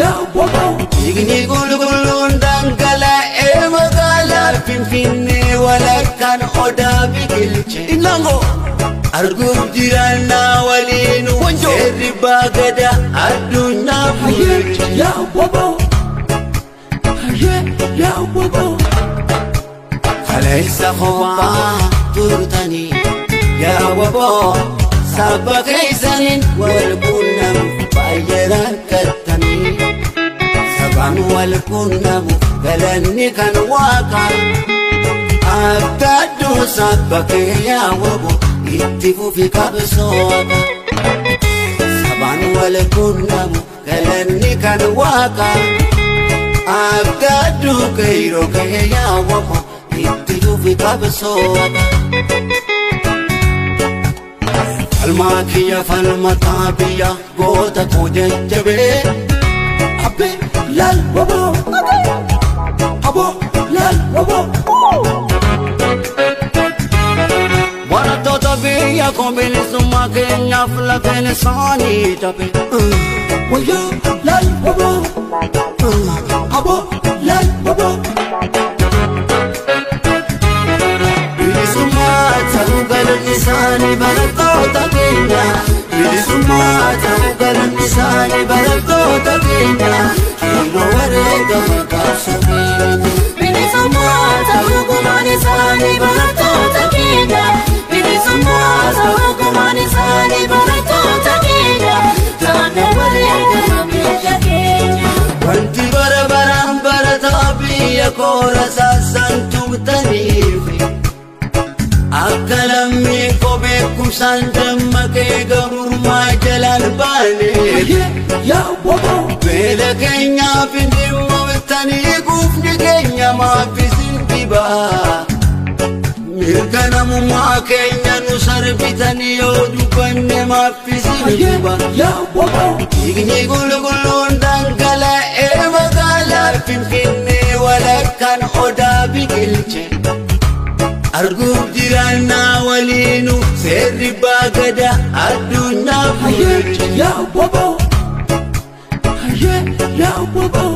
Yaa waboo. Dhiigni qulqulluun dhangala'ee magaalaa Finfinnee walakkaan odaa biqilche. Inango. Arguuf jiraannaa waliinu Wanjoo. Seerri baagada addunyaa Hayyee bulche. yaa waboo. Hayyee yaa waboo. Kaleessa kophaa turtanii yaa waboo saba keessaniin wal quunnamu baay'ee rakkattanii. Sabaan wal quunnamu galanni kan waaqaa abdadduu saba kee yaa waboo itti fufi qabsooqa. Sabaan wal quunnamu galanni kan waaqaa abdadduu qeerroo kee yaa waboo itti fufi qabsooqa. Falmaa kiyya falmataa biyya goota koo jajjabee. Abbee laal waboo. Aboo laal waboo. Barattoota biyya koo bilisummaa keenyaaf lafeen isaanii tabe. Wayyoo laal waboo. Aboo laal waboo. Bilisummaa ta'uu galanni isaanii barattoota keenya. Bilisummaa ta'uu galanni isaanii barattoota keenya. Qeerroo wareegama qabsoo keenya. Bilisummaa ta'uu gumaan isaanii barattoota keenya. Bilisummaa ta'uu gumaan isaanii barattoota keenya. Taana wareegama biyya keenya. Wanti bara baraan barataa biyya koora saasaan tuqxaniif. Akka lammii koo beekumsaan dammaqee gabrummaa jalaan baaneef. Hayyee yaa waboo. Beela keenyaaf hin dhimmooltanii quufni keenya maaf isin dhibaa. Mirga namummaa keenya nu sarbitanii yoo dubbanne maaf isin Hayyee dhiba. yaa waboo. Dhiigni qulqulluun dhangala'ee magaalaa Finfinnee walakkaan odaa biqilche. Arguuf jiraannaa waliinu seerri baagada addunyaa Hayyee bulche. yaa waboo. Hayyee yaa waboo.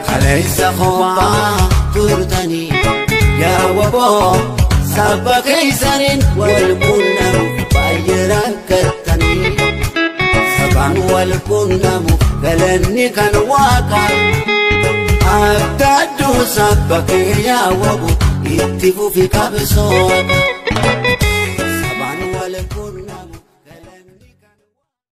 Kaleessa kophaa turtanii yaa waboo saba keessaniin wal quunnamu baay'ee rakkattanii. Sabaan wal quunnamu galanni kan waaqaa abdadduu saba kee yaa waboo itti fufi qabsooqa.